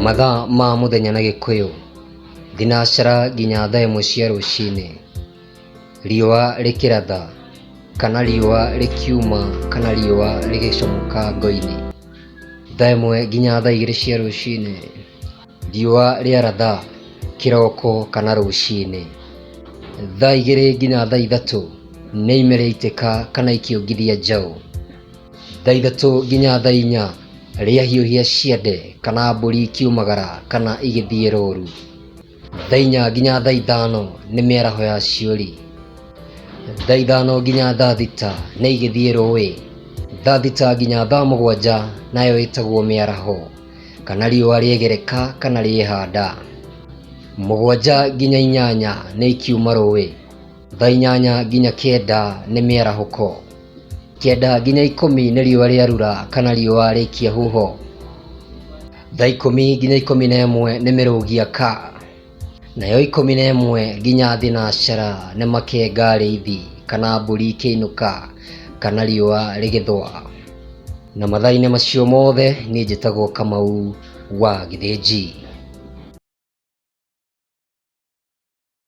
Mathaa ma mũthenya na Gĩkũyũ, thinacara nginya thaa ĩmwe cia rũcinĩ, riũa rĩkĩratha, kana riũa rĩkiuma kana riũa rĩgĩcomoka ngo-inĩ. Thaa ĩmwe nginya thaa igĩrĩ cia rũcinĩ, riũa rĩaratha, kĩroko kana rũcinĩ. Thaa igĩrĩ nginya thaa ithatũ, nĩ ime rĩaitĩka kana ikĩongithia njaũ. Thaa ithatũ nginya thaa inya, rĩahiũhia ciande kana mbũri ikiumagara kana igĩthiĩ rũru. Thaa inya nginya thaa ithano nĩ mĩaraho ya ciũri. Thaa ithano nginya thaa thita nĩ igĩthiĩ rũĩ. Thaa thita nginya thaa mũgwanja nayo ĩtagwo mĩaraho kana riũa rĩegereka kana rĩehanda. Mũgwanja nginya inyanya nĩ ikiuma rũĩ. Thaa inyanya nginya kenda nĩ mĩarahũko. Kenda nginya ikũmi nĩ riũa rĩarura kana riũa rĩaikia huho. Thaa ikũmi nginya 11 nĩ mĩrũgia ka. Nayo 11 nginya thinacara nĩ makenga arĩithi kana mbũri ikĩinũka kana riũa rĩgĩthũa. Na mathaa-inĩ macio mothe niĩ njĩtagwo Kamau wa Gĩthĩnji.